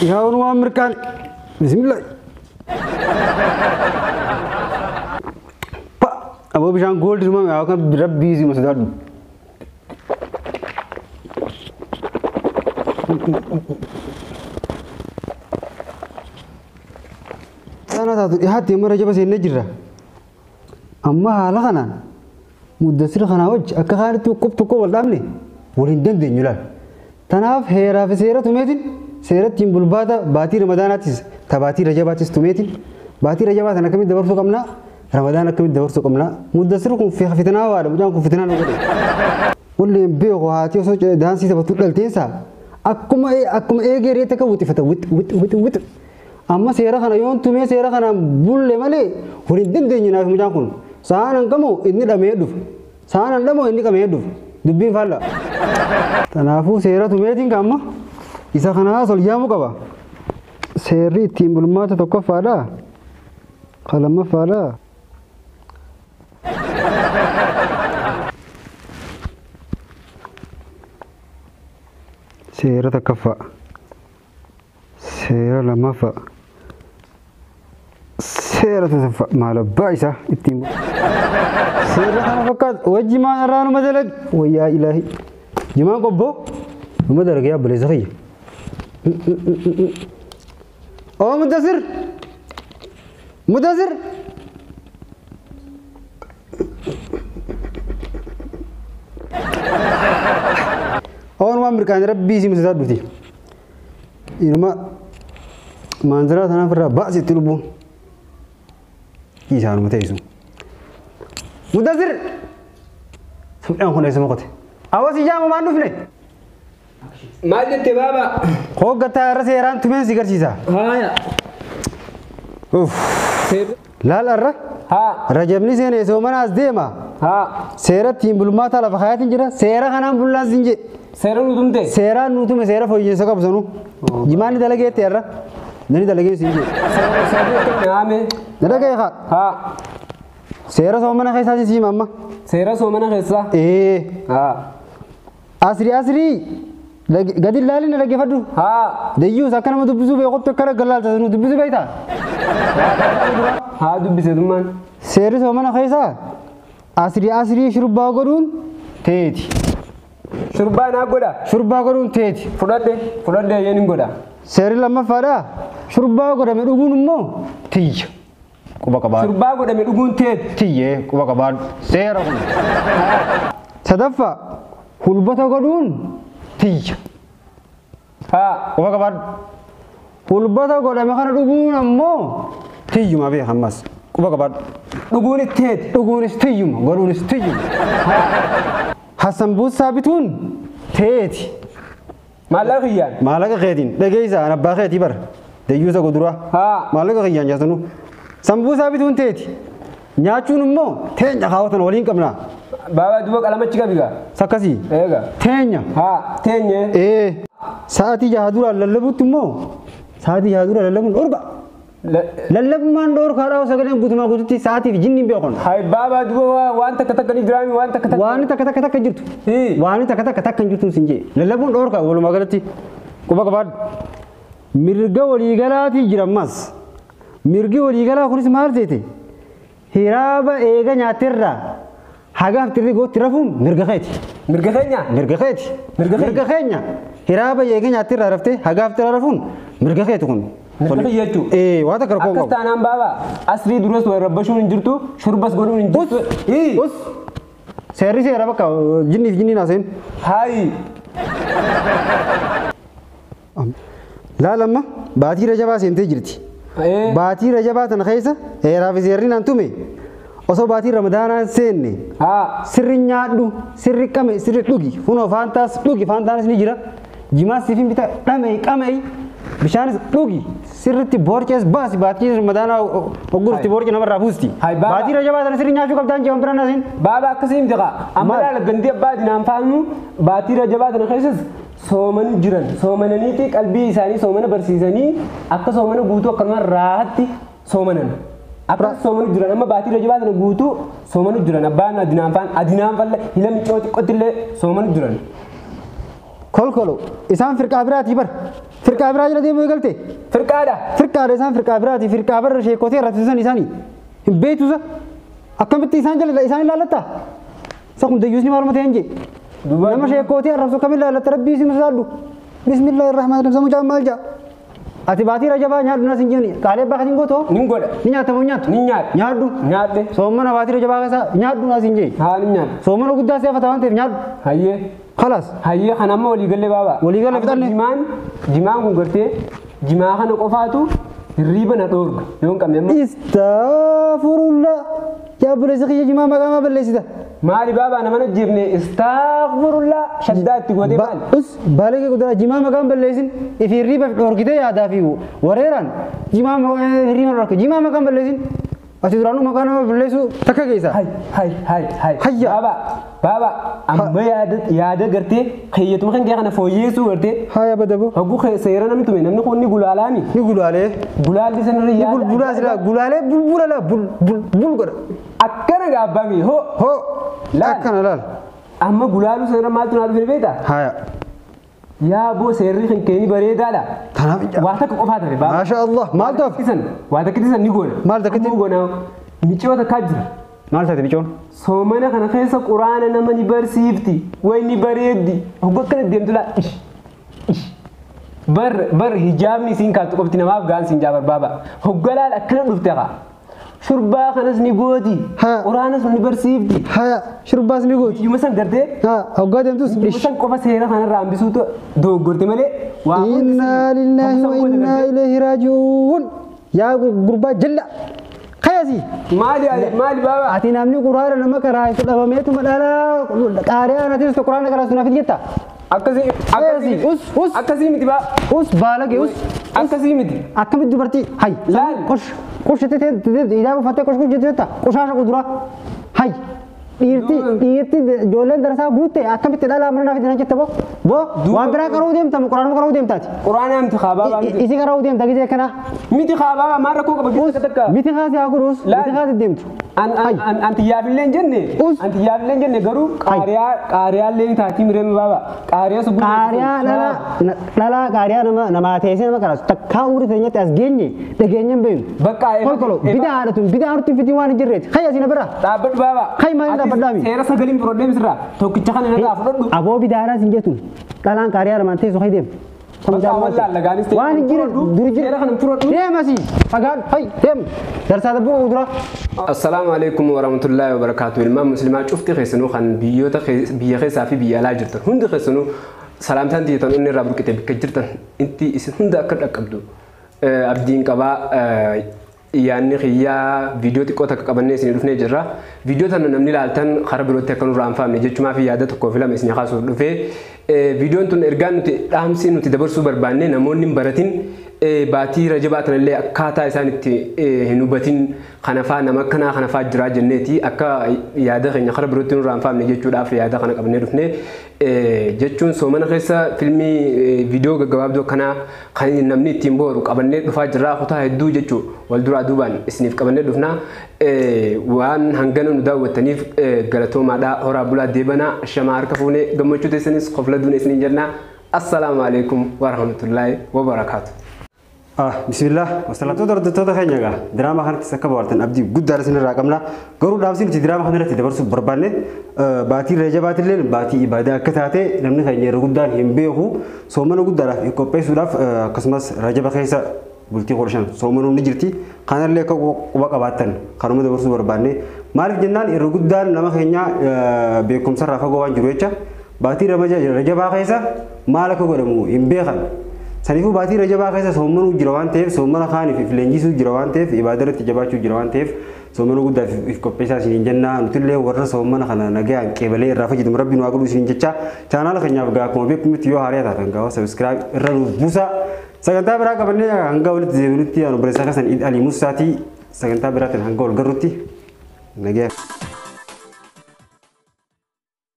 Yaa waan mirkaan. Bismillah. Pa aboo bishaan gooldi tumame haa kan rabbii si sodaadhu. Sana taatu dhiyaatti amma rajaba seennee jirra. Amma haala kanaan muddasira kanaa wajji akka kaanitti tokko tokko wal dhaabne wal hin dandeenyu laal. Tanaaf heeraa fi seera tumeetiin seera ittiin bulbaata baatii ramadaanaatis ta baatii rajabaatis tumeetiin baatii rajabaa sana akkamitti dabarsuu qabnaa ramadaan akkamitti dabarsuu qabnaa muddasirri kun fitinaa waadha mucaan kun fitinaa nu godhe. Walli hin beeku haati osoo daansii taphattu dhalteensaa akkuma akkuma eegee reetti akka wixifata wix wix wix wix. Amma seera kana yoon tumee seera kana bulle malee wal hin dandeenyu naaf mucaan kun. Sa'aan hanqamoo inni dhamee dhufa. Sa'aan handhamoo inni qamee dhufa. Dubbiin faalla. Kanaafuu seera tumeetiin amma isa kanaas ol yaamuu qaba. Seerri ittiin bulmaata tokkoffaadha. Ka lammaffaadha. Seera tokkoffaa. Seera lammaffaa. Seera sadaffaa. Maal abbaa isaa ittiin seera kana fakkaatu wajji maan irraa numa dalag wayyaa ilaahi. Jimaan qobboo numa dalage yaa obboleessa kiyya. Oo Muddasir! Muddasir! Oon waan mirkaan rabbii si misataa dhuti. Inuma maanzaraa tanaaf irraa baasitti lubbuun. Isaanuma teessu. Muddasir! Sumdhaan kun eessa moqote? Awas ijaama maan dhufne? Maal jette baaba? Hooggataa irra seeraan tumeen si garsiisa. Haaya. Uff. Laal irra. Haa. Rajabni seenee soomanaas deema. Haa. Seera ittiin bulmaataa lafa kaayatiin jira. Seera kanaan bullaan siin jedhe. Seera nu tumte? Seeraan nu tume seera fooyyessa qabu sanuu. Jimaan ni dalageette irra. Nani dalagee siin jedhe. Seera haame. Na dhagaye haa. Haa. Seera soomana keessaa si hima amma. Seera soomana keessaa? Ee. Haa. Asrii asrii gadi ilaalii na dhaggeeffadhu. Haa. Dayyuus akka nama dubbisuu beekutti akka galaalta sanuu dubbisuu beektaa? Haa dubbise dhummaan. Seerri soomana keessaa asrii asrii shurbaa godhuun teeti. Shurbaa naa godha. Shurbaa godhuun teeti. Fudhadhe fudhadhe eeyyeen hin godha. Seerri lammaffaadha. Shurbaa godhame dhuguun immoo tiyya. Quba qabaadhu. Shurbaa godhame dhuguun teeti. Tiyyee quba qabaadhu. Seera kun. Sadaffaa hulbata godhuun tiyya. Haa. Quba qabaadhu. Hulbata godhame kana dhuguun ammoo tiyyuma beeka ammas. Quba qabaadhu. Dhuguunis teeti. Dhuguunis tiyyuma godhuunis tiyyuma. Hasambuusaa bituun teeti. Maallaqa kiyyaan. Maallaqa keetiin dhageessaa an abbaa keetii bara. Dayyuusa goduraa. Haa. Maallaqa kiyyaan jaasanu. Sambuusaa bituun teeti. Nyaachuun immoo teenya kaawwatan waliin qabna. Baabaa duuba qalamachi qabigaa. Sakkasii. Eega. Teenya. Haa teenye. Ee. Sa'aatii jaha duraan lallabuutti immoo sa'aatii jaha dura lallabuun dhorka. Lallabummaan dhorkaadhaa sagaleen guutumaa guututti sa'aatiif jinni hin beekon. Hai baabaa duuba waan takka takka ni jiraami waan takka takka. Waan takka takka takka jirtu. Hii. Waan takka takka takka hin jirtu sin jee. Lallabuun dhorka walumaa galatti quba qabaadhu. Mirga waliigalaatii jira ammas. Mirgi waliigalaa kunis maal seete? Hiraaba eega nyaaterraa haga haftirri gootti rafuun mirga keeti. Mirga keenya. Mirga keeti. Mirga keenya. Mirga keenya. Hiraaba eega nyaaterraa raftee haga haftirraa rafuun mirga keeti kun. Mirga kiyya jechuudha. Ee waa takka rakkoo Akkas qabu. taanaan baabaa asrii duras wal rabbashuun hin jirtu shurbas godhuun hin jirtu. Hii. Us. Seerri seera bakka jinniif jinniin haasa'in. Haayi. Laal amma baatii rajabaa seentee jirti. Ee. Baatii rajabaa tana keessa heeraa fi seerri naan tume osoo baatii ramadaanaa hin seenne Haa. sirri nyaadhu sirri qame sirri dhugi kunoo faantaas dhugi faantaanis ni jira jimaas siif hin bita dhame qame bishaanis dhugi sirritti boorcees baasi baatii ramadaanaa oggurti boorce namarraa buusti. Hai, baaba. Baatii rajabaa tana sirri nyaachuu qabdaan jeewan biraan asiin. Baabaa akkasii himte kaa. Amma Maal? laala gandii abbaa dinaan faannu baatii rajabaa tana keessas sooman jiran soomananiiti qalbii isaanii soomana barsiisanii akka soomana guutuu akkanuma raahatti soomanan. Akka soomanu jiran amma baatii rajabaa tana guutuu soomanu jiran abbaan adinaan faan adinaan falle hila miccoo xiqqootti illee soomanu jiran. Kolkolo isaan firqaa biraatii bar. Firqaa biraa jala deemuu eegalte. Firqaadha. Firqaadha isaan firqaa biraatii firqaa barra sheekotee irratti isaanii. Hin beektusa. Akkamitti isaan jala isaan ilaallatta? Isa kun dayyuusni maaluma ta'e hin jee. Nama sheekotee arrabsu kam ilaallata rabbii isin sodaadhu. Bismillahirrahmanirrahiim. Sammuu caamaa maal jaa? Ati baatii rajabaa nyaadhu nas hin jenne qaalee abbaa katiin gootoo? Nin godha. Ni nyaatamu nyaattu? Nin nyaadha. Nyaadhu. Nyaadhe. Soomana baatii rajabaa keessa nyaadhu nas hin jee. Haa nin nyaadha. Soomana guddaa seefata waan ta'eef nyaadhu. Hayyee. Khalaas. Hayyee kan amma waliigallee baaba. Waliigalee fixanne. Jimaan jimaan kun gartee jimaa kana qofaatu hirriiba na dhoorga yoo hin qabne amma. Istaafurullah. Yaa buleessi kiyya jimaa maqaa maa balleessita? Maali baaba nama na jibne istaafurullah shaddaa itti gootee maali? Us baalee kee guddaa jimaa maqaan balleessin if hirriiba dhoorgitee yaadaa fi wareeraan jimaa hirriiba dhoorge jimaa maqaan balleessin ati duraanuu maqaa nama balleessu takka keessa. Hay hay hay hay. Hayya. Baaba baaba amma yaada yaada gartee keeyyatuma kan kee kana fooyyeessuu gartee Haya badaboo. hogguu seera namni tume namni kun ni gulaalaami. Ni gulaalee. Gulaalli sanarra Ni yaada. bulbulaa silaa gulaalee bulbula laa bul bul bul godha. Akkana gaabbami hoo. Hoo Laal. akkana laal. Amma gulaaluu sanarra maaltu naa dhufe beektaa? Haya. Yaa boo seerri kan keeni bareedaadha. Tanaaf ija. Waa takka qofaa tafe baaba. Maasha Allah maal ta'aaf? Isan waa takkitti san ni goona. Maal takkitti? Amma goona miciyoo takkaa jira. Maal taate micoon? Soomana kana keessa quraana nama ni barsiifti. Way ni bareeddi. Hogga akkana deemtu laa. Ish. Ish. Bar bar hijaabni isiin kaattu qofti namaaf gaan siin jaabar baaba. Hogga laal akkana dhufte haa. Shurbaa kanas ni gooti. Haa. Quraanas ni barsiifti. Haya shurbaas ni gooti. Biyyuma san gartee Haa hoggaa deemtus biyyuma san qofa seera kanarraa hambisuutu dogoggorte malee waa hundi Inna lillahi wa Hogga san inna goota ilayhi raaji'uun. Yaa gurbaa jalla. Kayasi. Maali maali baaba? Ati namni quraana nama qaraa'isu dhabameetuma dhalaa qaariyaa natis quraana qaraa'isu naaf jetta. Akkasii Kayasi. akkasii Us us akkasii miti baa us baalage us. akkasii miti. Akkamitti dubartii hay. Laal. Qosh qosh jettee idaa uffattee qosh qosh jettee jetta qoshaasha kuduraa hay. Dhiirti dhiirti ijoolleen darasaa guutte akkamitti dhalaa mana naaf jetta boo boo waan biraa qaruu deemta quraanuma qaruu deemtaati. Quraana miti haa baaba miti. Isi qaruu deemta gisee kana. Miti haa baaba maal rakkoo qaba gisee takka. Miti kaasee haa godhuus Laal. miti kaasee deemtu. An an an antiyyaafillee hin jenne. Us. Antiyyaafillee hin jenne garuu qaariyaa qaariyaallee ni taatii mireema baaba. Qaariyaa sun Qaariyaa dhalaa dhalaa qaariyaa nama namaa teessee nama qaraasu takkaa umurii teenyatti as geenye dhageenye hin beeknu. Bakka Kolkolo bidaa haadhatu bidaa haadhatu fitii waan hin jirreeti. Hayya asii na bira. Dhaabbadhu baaba. Hay maal Ati dhaabbadhaami? Seera sagaliin fudhadhee misirraa tokkicha kana irraa fudhadhu. Aboo bidaa haadhaa sin jettu dhalaan qaariyaa namaan teessu hay deem. Bakka wallaan lagaanis ta'e Waan hin jirre duri jire. Seera kana fudhadhu. Deem asii fagaadhu hay deem. Darsaa dabboo dura. Assalaamu alaikum warahmatullaahi wabarakaatu. Ilmaan musliimaa cufti keessanuu kan biyyoota biyya keessaa fi biyya alaa jirtan hundi keessanuu salaamtaan xiyyeetan inni irraa burqite bakka jirtan inti isin hunda akka dhaqqabdu abdiin qabaa yaanni xiyyaa viidiyoo xiqqoo takka qabannee isin dhufnee jirra. Viidiyoo tana namni ilaaltan karaa birootti akka nurraa hin faamne jechumaa fi yaada tokkoo fi lama isin kaasuuf dhufee viidiyoon tun ergaan nuti dhaamsi nuti dabarsuu barbaanne namoonni hin baratin baatii rajabaa tanallee akkaataa isaan itti hin hubatin kanafaa nama akkanaa kanafaa jiraa jenneeti akka yaada keenya karaa birootti nurraa hin faamne jechuudhaaf yaada kana qabannee dhufne jechuun soomana keessa filmii viidiyoo gaggabaabduu akkanaa kan namni ittiin booru qabannee dhufaa jirraa kutaa hedduu jechuu wal duraa duubaan isiniif qabannee dhufnaa waan hangana nu daawwattaniif galatoomaadhaa horaa bulaa deebanaa shamaa harka fuunee gammachuu teessanis qofla duune isiniin jennaa assalaamu alaikum warahmatullaahi wabarakaatu. Bismillah wasalaatota hordoftoota keenya egaa diraama kanattis akka bohaartan abdii guddaa isin irraa qabna garuu dhaamsi nuti diraama kana irratti dabarsuuf barbaanne baatii rajabaatillee baatii ibaadaa akka taate namni keenya yeroo guddaan hin beeku soomana guddaadhaaf qopheessuudhaaf akkasumas rajaba keessa bultii 15 soomanuun ni jirti kanallee akka quba qabaattan kanuma dabarsuu barbaanne maaliif jennaan yeroo guddaan nama keenya beekumsarraa fagoo waan jiru jecha baatii rajabaa keessa maal akka godhamu hin beekan. Saniifuu baatii rajabaa keessa soomanuu jira waan ta'eef soomana kaaniif if leenjisuu jira waan ta'eef ibaadaa irratti jabaachuu jira waan ta'eef soomana guddaaf if qopheessaa isiniin jennaa nutillee warra soomana kana nagaan qeebalee irraa fayyadamu rabbi nu haa godhu isiniin jecha chaanaala keenyaaf gaa akkuma beekamutti yoo haaraa taatan gaa sabiskiraayib irra nuuf buusa sagantaa biraa qabannee hanga walitti deebinutti anu barreessaa keessan Iid Alii Musaatii sagantaa biraatiin hanga wal garrutti nagaa.